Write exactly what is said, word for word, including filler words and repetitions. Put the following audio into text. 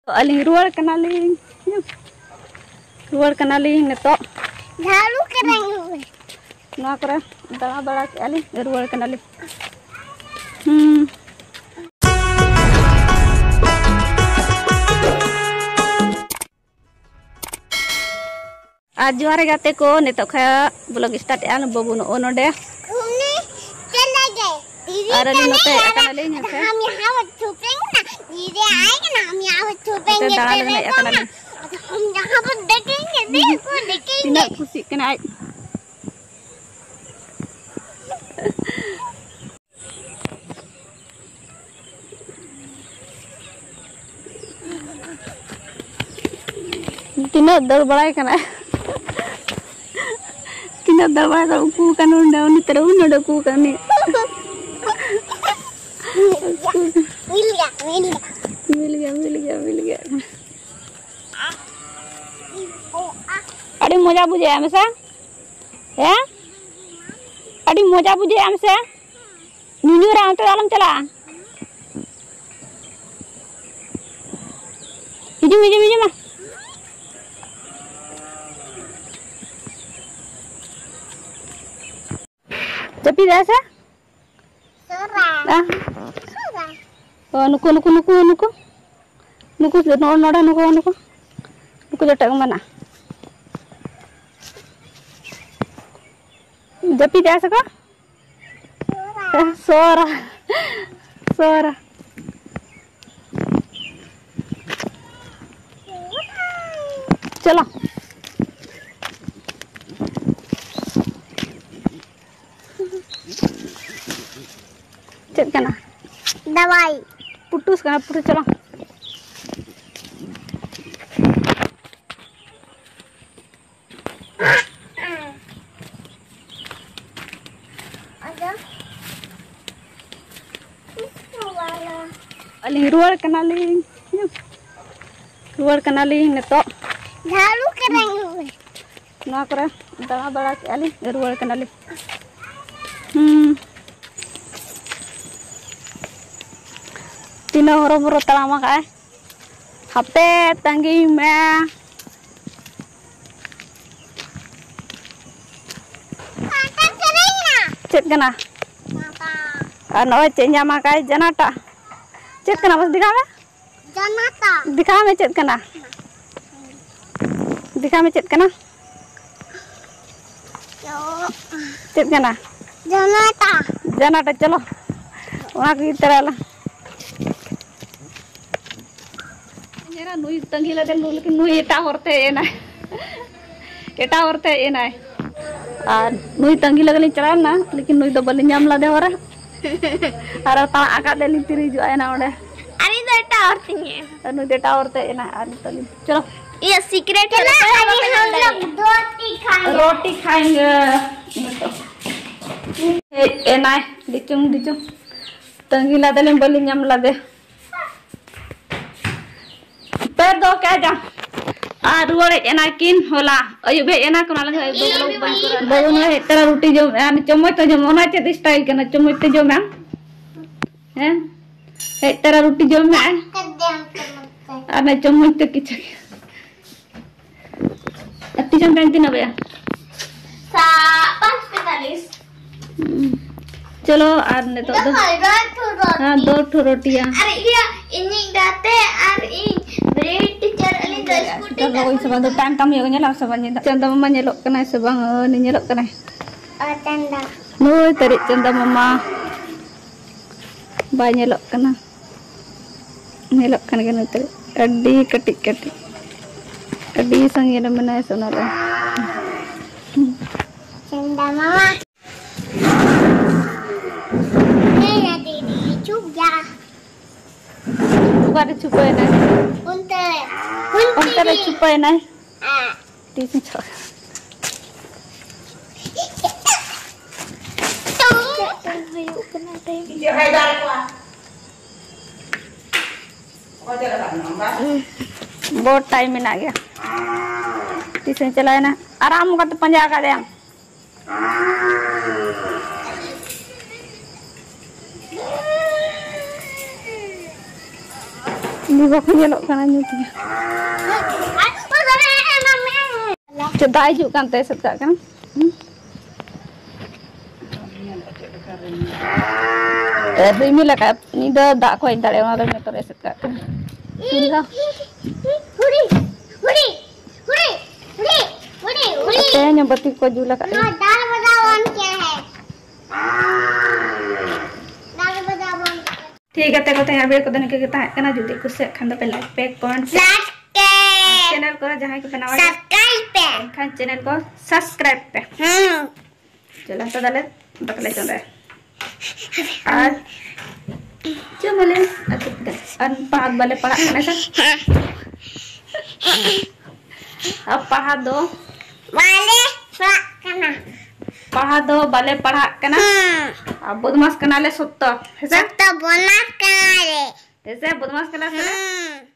ᱟᱹᱞᱤᱧ ᱨᱩᱣᱟᱹᱲ ᱠᱟᱱᱟᱞᱤᱧ᱾ ᱨᱩᱣᱟᱹᱲ ᱠᱟᱱᱟᱞᱤᱧ ᱱᱤᱛᱚᱜ᱾ ᱡᱷᱟᱲᱩ ᱠᱮᱫᱟᱹᱧ᱾ ᱱᱚᱣᱟ ᱠᱚᱨᱮ ᱫᱟᱬᱟ ᱵᱟᱲᱟ ᱠᱮᱜᱼᱟ ᱞᱤᱧ, ᱨᱩᱣᱟᱹᱲ ᱠᱟᱱᱟᱞᱤᱧ᱾ ᱦᱩᱸ᱾ ᱟᱨ ᱡᱚᱦᱟᱨ ᱜᱮ ᱜᱟᱛᱮ ᱠᱚ, ᱱᱤᱛᱚᱜ ᱠᱷᱚᱱ vlog start ᱮᱜᱼᱟ ᱵᱟᱹᱵᱩ ᱱᱚᱜᱼᱚ ᱱᱚᱰᱮ᱾ घूमने चले गए। दीदी ᱟᱨ ᱟᱹᱞᱤᱧ चले नᱚᱛᱮ गए। ᱟᱠᱟᱱᱟᱞᱤᱧ ᱦᱮᱸᱥᱮ᱾ हम यहाँ पर छुपेंगे ना। दीदी आएगी ना, हम यहाँ पर छुपेंगे। ᱱᱚᱛᱮ ᱫᱟᱬᱟ ᱞᱮ ᱦᱮᱡ ᱟᱠᱟᱱᱟᱞᱤᱧ᱾ हम यहाँ पर देखेंगे, देखो, देखेंगे। ᱛᱤᱱᱟᱹᱜ ᱠᱩᱥᱤᱜ ᱠᱟᱱᱟᱭ ᱟᱡ᱾ ᱛᱤᱱᱟᱹᱜ ᱫᱟᱹᱲ ᱵᱟᱲᱟᱭ ᱠᱟᱱᱟ᱾ ᱛᱤᱱᱟᱹᱜ ᱫᱟᱹᱲ ᱵᱟᱲᱟᱭ ᱠᱟᱱᱟ, ᱩᱠᱩ ᱠᱟᱱᱟ ᱱᱚᱰᱮ, ᱩᱱᱤ ᱛᱟᱨᱟ, ᱩᱱᱤ ᱱᱚᱰᱮ ᱩᱠᱩ ᱠᱟᱱᱟ ᱩᱱᱤ᱾ मिल गया, मिल गया। मिल गया, मिल गया, मिल गया। ᱟᱹᱰᱤ ᱢᱚᱡᱟ ᱵᱩᱡᱷᱟᱹᱜᱼᱟ ᱦᱮᱸ ᱥᱮ? ᱦᱮᱸ? ᱟᱹᱰᱤ ᱢᱚᱡᱟ ᱵᱩᱡᱷᱟᱹᱜᱼᱟ ᱦᱮᱸ ᱥᱮ? ᱧᱩᱧᱩᱨᱟ, ᱚᱱᱛᱮ ᱫᱚ ᱟᱞᱚᱢ ᱪᱟᱞᱟᱜᱼᱟ᱾ ᱦᱤᱡᱩᱜ ᱢᱮ, ᱦᱤᱡᱩᱜ ᱢᱮ, ᱦᱤᱡᱩᱜ ᱢᱮ᱾ ᱡᱟᱹᱯᱤᱫ ᱮᱫᱟᱭ ᱥᱮ? ᱥᱚᱨᱟ᱾ ᱟ? ᱥᱚᱨᱟ᱾ ᱚ, ᱱᱩᱠᱩ, ᱱᱩᱠᱩ, ᱱᱩᱠᱩ, ᱱᱩᱠᱩ᱾ ᱱᱩᱠᱩ, ᱱᱚ-, ᱱᱚᱰᱮ ᱱᱩᱠᱩ, ᱱᱩᱠᱩ᱾ ᱱᱩᱠᱩ ᱡᱚᱴᱮᱫ ᱠᱚ ᱢᱮᱱᱟᱜᱼᱟ᱾ ᱡᱟᱹᱯᱤᱫ ᱮᱫᱟ ᱥᱮ ᱠᱚ? ᱥᱚᱨᱟ᱾ ᱥᱚᱨᱟ᱾ ᱪᱚᱞᱚ᱾ ᱪᱮᱫ ᱠᱟᱱᱟ? ᱫᱟᱣᱟᱭ᱾ ᱯᱩᱴᱩᱥ ᱠᱟᱱᱟ, ᱯᱩᱴᱩᱥ, ᱪᱚᱞᱚ᱾ ᱟᱫᱚ ᱟᱹᱞᱤᱧ ᱨᱩᱣᱟᱹᱲ ᱠᱟᱱᱟᱞᱤᱧ᱾ ᱨᱩᱣᱟᱹᱲ ᱠᱟᱱᱟᱞᱤᱧ ᱱᱤᱛᱚᱜ᱾ ᱡᱷᱟᱲᱩ ᱠᱮᱫᱟᱹᱧ᱾ ᱱᱚᱣᱟ ᱠᱚᱨᱮ ᱫᱟᱬᱟ ᱵᱟᱲᱟ ᱠᱮᱜᱼᱟ ᱞᱤᱧ, ᱨᱩᱣᱟᱹᱲ ᱠᱟᱱᱟᱞᱤᱧ᱾ ᱦᱩᱸ᱾ ᱛᱤᱱᱟᱹᱜ ᱦᱚᱨᱚ ᱵᱚᱨᱚ ᱛᱟᱲᱟᱢ ᱟᱠᱟᱫᱼᱟᱭ᱾ ᱦᱟᱯᱮ ᱛᱟᱺᱜᱤᱭ ᱢᱮ᱾ ᱪᱮᱫ ᱠᱟᱱᱟ? ᱟᱨ ᱱᱚᱜᱼᱚᱭ ᱪᱮᱫ ᱧᱟᱢ ᱟᱠᱟᱭ ᱡᱟᱱᱟᱴᱟ᱾ ᱪᱮᱫ ᱠᱟᱱᱟ ᱢᱟᱥᱮ ᱫᱮᱠᱷᱟᱣ ᱢᱮ? ᱡᱟᱱᱟᱴᱟ᱾ ᱫᱮᱠᱷᱟᱣ ᱢᱮ ᱪᱮᱫ ᱠᱟᱱᱟ? ᱫᱮᱠᱷᱟᱣ ᱢᱮ ᱪᱮᱫ ᱠᱟᱱᱟ? ᱪᱮᱫ ᱠᱟᱱᱟ? ᱡᱟᱱᱟᱴᱟ᱾ ᱡᱟᱱᱟᱴᱟ, ᱪᱚᱞᱚ᱾ ᱚᱱᱟ ᱠᱚ ᱤᱫᱤ ᱛᱚᱨᱟᱭᱟᱞᱟᱝ᱾ ᱧᱮᱞᱟ, ᱱᱩᱭ ᱛᱟᱺᱜᱤ ᱞᱮᱫᱮ ᱱᱩᱭ, ᱞᱮᱠᱤᱱ ᱱᱩᱭ ᱮᱴᱟᱜ ᱦᱚᱨ ᱛᱮ ᱦᱮᱡ ᱮᱱᱟᱭ᱾ ᱮᱴᱟᱜ ᱦᱚᱨ ᱛᱮ ᱦᱮᱡ ᱮᱱᱟᱭ᱾ ᱟᱨ ᱱᱩᱭ ᱛᱟᱺᱜᱤ ᱞᱟᱹᱜᱤᱫ ᱞᱤᱧ ᱪᱟᱞᱟᱣ ᱞᱮᱱᱟ, ᱞᱮᱠᱤᱱ ᱱᱩᱭ ᱫᱚ ᱵᱟᱹᱞᱤᱧ ᱧᱟᱢ ᱞᱮᱫᱮ ᱦᱚᱨ ᱨᱮ᱾ ᱟᱨ ᱛᱟᱲᱟᱜ ᱟᱠᱟᱫ ᱞᱤᱧ ᱛᱤᱨᱮ ᱦᱤᱡᱩᱜᱼᱟ ᱮᱱᱟ ᱚᱸᱰᱮ᱾ ᱟᱨ ᱤᱧ ᱫᱚ ᱮᱴᱟᱜ ᱦᱚᱨ ᱛᱤᱧ ᱦᱮᱡ ᱮᱱᱟ᱾ ᱟᱨ ᱱᱩᱭ ᱫᱚ ᱮᱴᱟᱜ ᱦᱚᱨ ᱛᱮ ᱦᱮᱡ ᱮᱱᱟ᱾ ᱟᱨ ᱱᱤᱛᱚᱜ ᱞᱤᱧ, ᱪᱚᱞᱚ᱾ ᱤᱭᱟᱹ secret ᱪᱚᱞᱚ, ᱦᱚᱨ ᱛᱮ ᱟᱹᱰᱤ ᱵᱟᱯᱮ ᱧᱟᱢ ᱦᱚᱲ ᱞᱮᱫᱮ᱾ ᱫᱚ ᱛᱤ ᱠᱷᱟᱱ᱾ ᱨᱳᱴᱤ ᱠᱷᱟᱭᱮᱸᱜᱮ᱾ ᱦᱮᱡ ᱮᱱᱟᱭ ᱰᱤᱪᱩᱝ ᱰᱤᱪᱩᱝ᱾ ᱛᱟᱺᱜᱤ ᱞᱮᱫᱮᱞᱤᱧ, ᱵᱟᱹᱞᱤᱧ ᱧᱟᱢ ᱞᱮᱫᱮ᱾ ᱯᱮ ᱫᱚ ᱠᱟ ᱡᱟ᱾ ᱟᱨ ᱨᱩᱣᱟᱹᱲ ᱦᱮᱡ ᱮᱱᱟ ᱠᱤᱱ ᱦᱚᱞᱟ᱾ ᱟᱹᱭᱩᱵ ᱦᱮᱡ ᱮᱱᱟ ᱠᱚ, ᱚᱱᱟ ᱞᱟᱹᱜᱤᱫ ᱟᱹᱭᱩᱵ ᱫᱚ ᱵᱟᱹᱧ ᱠᱚᱨᱟᱣ ᱞᱮᱫᱟ᱾ ᱵᱟᱹᱵᱩ ᱱᱚᱜᱼᱚᱭ ᱦᱮᱡ ᱛᱚᱨᱟ ᱨᱩᱴᱤ ᱡᱚᱢ, ᱟᱨ ᱪᱚᱢᱚᱪ ᱛᱮ ᱡᱚᱢ, ᱚᱱᱟ ᱪᱮᱫ style ᱠᱟᱱᱟ? ᱪᱚᱢᱚᱪ ᱛᱮ ᱡᱚᱢ ᱢᱮ ᱟᱢ? ᱦᱮᱸ? ᱦᱮᱡ ᱛᱚᱨᱟ ᱨᱩᱴᱤ ᱡᱚᱢ ᱢᱮ᱾ ᱟᱨ ᱚᱱᱟ ᱪᱚᱢᱚᱪ ᱛᱮ ᱠᱤᱪᱷᱩ᱾ ᱟᱨ ᱛᱤᱥᱮᱢ ᱴᱟᱭᱤᱢ ᱛᱤᱱᱟᱹᱜ ᱵᱟᱡᱟ? ᱥᱟ-, ᱯᱟᱸᱪ ᱯᱮᱸᱛᱟᱞᱤᱥ᱾ ᱦᱩᱸ᱾ ᱪᱚᱞᱚ, ᱟᱨ ᱱᱤᱛᱚᱜ ᱫᱚ ᱫᱚ ᱠᱷᱟᱡ ᱫᱚ ᱴᱷᱩ ᱨᱳᱴᱤ᱾ ᱦᱮᱸ, ᱫᱚ ᱴᱷᱩ ᱨᱳᱴᱤᱭᱟ᱾ ᱟᱨ ᱤᱭᱟᱹ, ᱤᱧᱤᱡ ᱜᱟᱛᱮ ᱟᱨ ᱤᱧ, ᱵᱨᱮᱰ ᱴᱤᱪᱟᱨ, ᱟᱹᱞᱤᱧ ᱫᱚ ᱥᱠᱩᱴᱤ ᱪᱚᱞᱚ, ᱛᱮ ᱳᱭ ᱥᱮ ᱵᱟᱝ, ᱫᱚ ᱴᱟᱭᱤᱢ ᱴᱟᱭᱤᱢ ᱦᱩᱭᱩᱜ ᱠᱟᱱᱟ, ᱧᱮᱞᱟᱢ ᱥᱮ ᱵᱟᱝ, ᱧᱮᱞ ᱫᱟ-, ᱪᱟᱸᱫᱟ ᱢᱟᱢᱟ ᱧᱮᱞᱚᱜ ᱠᱟᱱᱟᱭ ᱥᱮ ᱵᱟᱝ? ᱦᱳᱭ, ᱩᱱᱤ ᱧᱮᱞᱚᱜ ᱠᱟᱱᱟᱭ᱾ ᱚ, ᱪᱟᱸᱫᱟ᱾ ᱱᱩᱭ ᱛᱟᱹᱨᱤᱡ ᱪᱟᱸᱫᱟ ᱢᱟᱢᱟ᱾ ᱵᱟᱭ ᱧᱮᱞᱚᱜ ᱠᱟᱱᱟ᱾ ᱧᱮᱞᱚᱜ ᱠᱟᱱ ᱜᱮᱭᱟ ᱱᱚᱛᱮ ᱨᱮ᱾ ᱟᱹᱰᱤ ᱠᱟᱹᱴᱤᱡ ᱠᱟᱹᱴᱤᱡ᱾ ᱟᱹᱰᱤ ᱥᱟᱺᱜᱤᱧ ᱨᱮ ᱢᱮᱱᱟᱭᱟ ᱥᱮ ᱚᱱᱟ ᱨᱮ᱾ ᱪᱟᱸᱫᱟ ᱢᱟᱢᱟ᱾ ᱦᱮᱸ, ᱫᱤᱫᱤ, ᱪᱩᱯ ᱡᱟ᱾ ᱚᱠᱟᱨᱮ ᱪᱷᱩᱯᱟᱹᱭᱮᱱᱟᱭ? ᱚᱱᱛᱮ ᱨᱮ᱾ ᱚᱱᱛᱮ ᱨᱮ ᱪᱷᱩᱯᱟᱹᱭᱮᱱᱟᱭ᱾ ᱛᱤᱥ ᱪᱚ᱾ ᱪᱮᱫ ᱦᱩᱭᱩᱜ ᱠᱟᱱᱟ ᱛᱮᱦᱮᱧ? ᱵᱚᱦᱩᱛ ᱴᱟᱭᱤᱢ ᱢᱮᱱᱟᱜ ᱜᱮᱭᱟ᱾ ᱛᱤᱥᱮᱢ ᱪᱟᱞᱟᱣᱮᱱᱟ? ᱟᱨ ᱟᱢ ᱚᱠᱟᱛᱮ ᱯᱟᱸᱡᱟ ᱟᱠᱟᱫᱮᱭᱟᱢ? ᱵᱟᱠᱚ ᱧᱮᱞᱚᱜ ᱠᱟᱱᱟ ᱧᱩᱛ ᱜᱮ᱾ ᱪᱮᱫ ᱫᱟᱜ ᱦᱤᱡᱩᱜ ᱠᱟᱱ ᱛᱮ ᱮᱥᱮᱫ ᱠᱟᱜ ᱠᱟᱱᱟ? ᱦᱩᱸ᱾ ᱨᱤᱢᱤᱞ ᱟᱠᱟᱫ, ᱧᱤᱫᱟᱹ ᱫᱟᱜ ᱠᱚ ᱦᱮᱡ ᱫᱟᱲᱮᱭᱟᱜᱼᱟ, ᱚᱱᱟ ᱫᱚ ᱡᱚᱛᱚ ᱨᱮ ᱮᱥᱮᱫ ᱠᱟᱜ ᱠᱟᱱᱟ᱾ ᱦᱩᱲᱤ, ᱦᱩᱲᱤ, ᱦᱩᱲᱤ, ᱦᱩᱲᱤ, ᱦᱩᱲᱤ, ᱦᱩᱲᱤ᱾ ᱛᱮᱦᱮᱧ ᱦᱚᱸ ᱵᱟᱹᱛᱤ ᱠᱚ ᱡᱩᱞ ᱟᱠᱟᱫ ᱜᱮᱭᱟ᱾ ᱱᱚᱣᱟ ᱫᱟᱞ ᱵᱟᱡᱟᱣ ᱵᱚᱱ ᱠᱮᱭᱟ ᱦᱮᱸ᱾ ᱫᱟᱞ ᱵᱟᱡᱟᱣ ᱵᱚᱱ ᱠᱮᱭᱟ᱾ ᱴᱷᱤᱠ ᱜᱮᱭᱟ, ᱛᱮ ᱠᱚ ᱛᱮᱦᱮᱧ ᱟᱜ video ᱠᱚᱫᱚ ᱱᱤᱝᱠᱟᱹ ᱜᱮ ᱛᱟᱦᱮᱸ ᱠᱟᱱᱟ᱾ ᱡᱩᱫᱤ ᱠᱩᱥᱤᱭᱟᱜ ᱠᱷᱟᱱ ᱫᱚ ᱯᱮ like ᱯᱮ, comment ᱯᱮ᱾ Like ᱯᱮ᱾ Channel ᱠᱚ ᱡᱟᱦᱟᱸᱭ ᱠᱚᱯᱮ ᱱᱟᱣᱟ ᱜᱮ, subscribe ᱯᱮ᱾ ᱮᱱᱠᱷᱟᱱ channel ᱠᱚ subscribe ᱯᱮ᱾ ᱦᱩᱸ᱾ ᱪᱚᱞᱚ, ᱱᱤᱛᱚᱜ ᱫᱚᱞᱮ ᱫᱟᱠᱟ ᱞᱮ ᱪᱚᱸᱫᱟᱭᱟ᱾ ᱟᱨ ᱪᱮᱫ ᱵᱚᱞᱮ, ᱟᱨ ᱯᱟᱲᱦᱟᱜ ᱵᱟᱞᱮ ᱯᱟᱲᱦᱟᱜ ᱠᱟᱱᱟ ᱥᱮ? ᱟᱨ ᱯᱟᱲᱦᱟᱜ ᱫᱚ ᱵᱟᱞᱮ ᱯᱟᱲᱦᱟᱜ ᱠᱟᱱᱟ᱾ ᱯᱟᱲᱦᱟᱜ ᱫᱚ ᱵᱟᱞᱮ ᱯᱟᱲᱦᱟᱜ ᱠᱟᱱᱟ᱾ ᱦᱩᱸ᱾ ᱟᱨ ᱵᱚᱫᱢᱟᱥ ᱠᱟᱱᱟᱞᱮ ᱥᱚᱠᱛᱚ᱾ ᱦᱮᱸᱥᱮ? ᱥᱚᱠᱛᱚ ᱵᱚᱫᱢᱟᱥ ᱠᱟᱱᱟᱞᱮ᱾ ᱦᱮᱸᱥᱮ? ᱵᱚᱫᱢᱟᱥ ᱠᱟᱱᱟ ᱥᱮ? ᱦᱩᱸ᱾